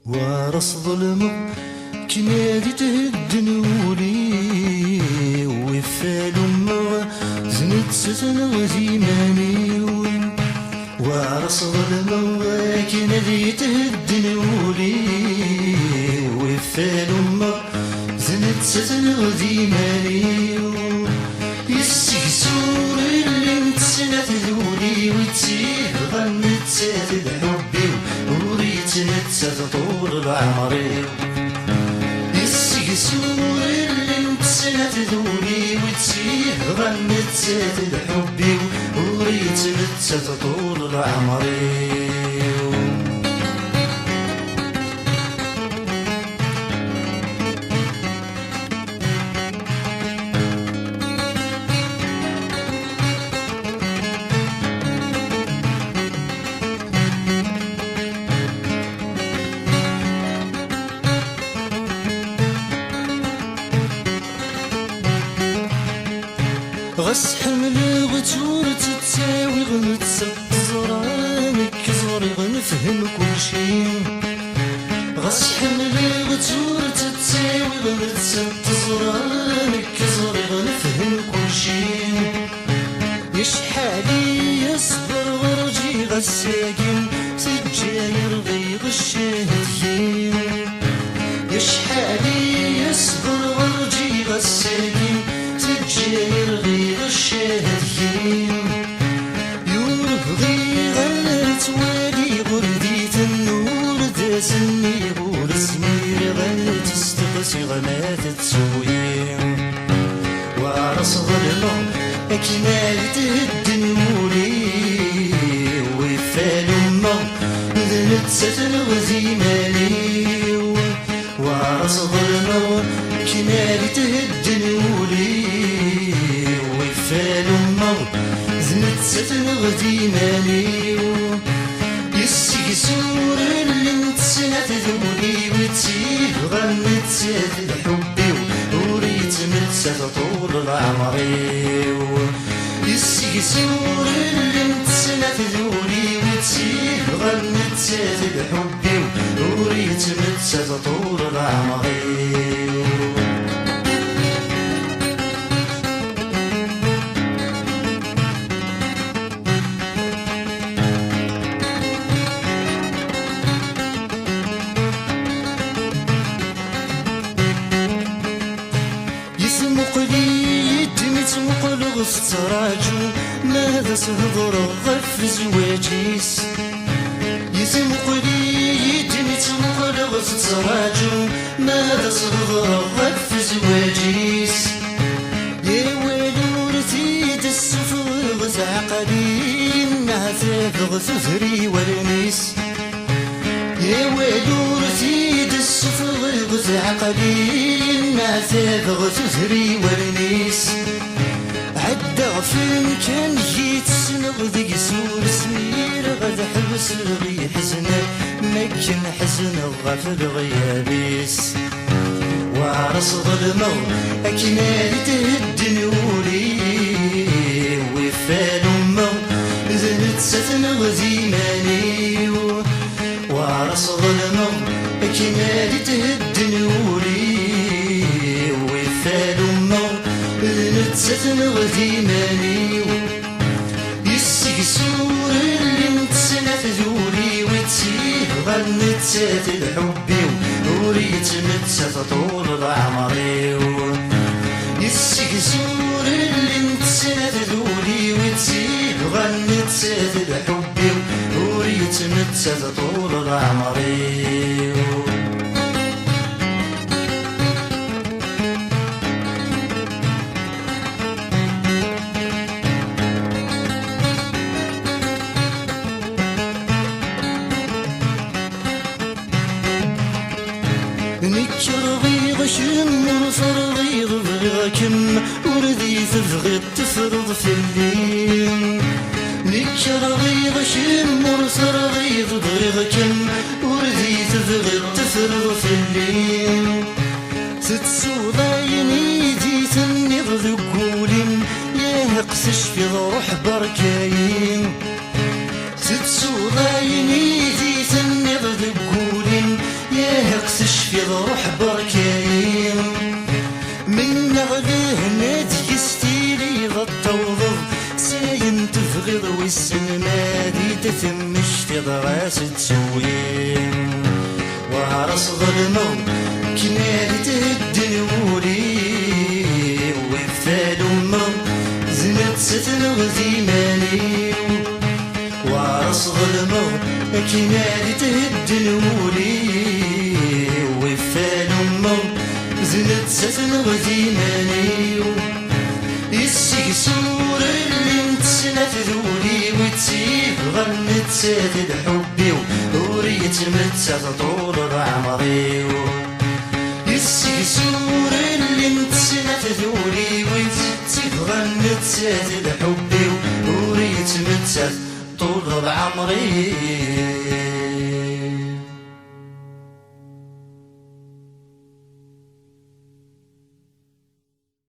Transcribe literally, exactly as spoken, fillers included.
War asḍelmeɣ, akken ad ithedden wul-iw, ifa lummeɣ, d nettat neɣ d iman-iw. War asḍelmeɣ, akken ad ithedden wul-iw, ifa lummeɣ, d nettat neɣ d iman-iw. Yes-s urelli n snat d wul-iw, i tt-yebɣan nettat d ḥubb-iw, ur yettmettat ṭul leɛmer-iw. Yes-s urelli n snat d wul-iw, i tt-yebɣan nettat d ḥubb-iw, ur yettmettat ṭul leɛmer-iw. Ɣas ḥemmleɣ-tt ur tt-ttawiɣ, nettat teẓra, nekk ẓriɣ nefhem kulci. Ɣas ḥemmleɣ-tt ur tt-ttawiɣ, nettat teẓra, nekk ẓriɣ nefhem kulci. Acḥal i as-ḍerɣer ǧiɣ ass-agi, teǧǧa-yi rɣiɣ ccahd-yi. Acḥal i as-ḍerɣer ǧiɣ ass-agi, teǧǧa-yi rɣiɣ ccahd-yi. Ur bɣiɣ ara ad twaliɣ ur d-itennu, ur d as-nniɣ ur zmireɣ ad testeqsiɣ ma tettewyi. War asḍelmeɣ, akken ad ithedden wul-iw, ifa lummeɣ, d nettat neɣ d iman-iw. War asḍelmeɣ, akken ad ithedden wul-iw, ifa lummeɣ, d nettat neɣ d iman-iw. Yes-s urelli n snat d wul-iw, i tt-yebɣan nettat d ḥubb-iw, ur yettmettat ṭul leɛmer-iw. Yes-s urelli n snat d wul-iw, i tt-yebɣan nettat d ḥubb-iw, ur yettmettat ṭul leɛmer-iw. Yettmuqul-iyi-d mi ttmuquleɣ tettraǧu, ma ad as-hedreɣ ɣef zzwaǧ-is. Yettmuqul-iyi-d mi ttmuquleɣ tettraǧu, ma ad as-hedreɣ ɣef zzwaǧ-is. Awal ur t-id-ssufɣeɣ, teɛqel-iyi, nneɛtabeɣ tuder i wallen-is. Awal ur t-id-ssufɣeɣ, teɛqel-iyi, nneɛtabeɣ tuder i wallen-is. Ɛeddaɣ f amkan i tt-ssneɣ, deg-s ur zmireɣ ad ḥebseɣ, yeḥzen am akken ḥezneɣ ɣef leɣyab-is. War asḍelmeɣ, akken ad ithedden wul-iw, ifa lummeɣ, d nettat neɣ d iman-iw. War asḍelmeɣ, akken ad ithedden wul-iw, ifa lummeɣ, d nettat neɣ d iman-iw. Yes-s urelli n snat d wul-iw, i tt-yebɣan nettat d ḥubb-iw, ur yettmettat ṭul leɛmer-iw. Yes-s urelli n snat d wul-iw, i tt-yebɣan nettat d ḥubb-iw, ur yettmettat ṭul leɛmer-iw. Nekk rɣiɣ kemm ur terɣiḍ, bɣiɣ-kem ur d iyi-tebɣiḍ teffreḍ fell-i. Nekk rɣiɣ kemm ur terɣiḍ, bɣiɣ-kem ur d iyi-tebɣiḍ teffreḍ fell-i. Tettuḍ ayen i d-tenniḍ deg wul-im, yah qes cfiɣ ruḥ berkayi. Tettuḍ ayen i d-tenniḍ deg wul-im, Berkani. Mennaɣ lehna deg-s tili d tawḍeḍ, s ayen tebɣiḍ wissen ma di tatemmect iḍ ɣas d tewwin. War aṣḍelmeɣ knalit hedden wul-iw, wif talummeɣ d nettat neɣ d iman-iw. War aṣḍelmeɣ akken ad ithedden wul-iw, wif talummeɣ d nettat neɣ d iman-iw. Iseg-s ur llint snat d wul-iw, i tt-ibɣan nettat d ḥubb-iw, ur yettmettat ṭul leɛmer-iw. Iseg-s ur llint snat d wul-iw, i tt-ibɣan nettat d ḥubb-iw, ur yettmettat ṭul leɛmer-iw.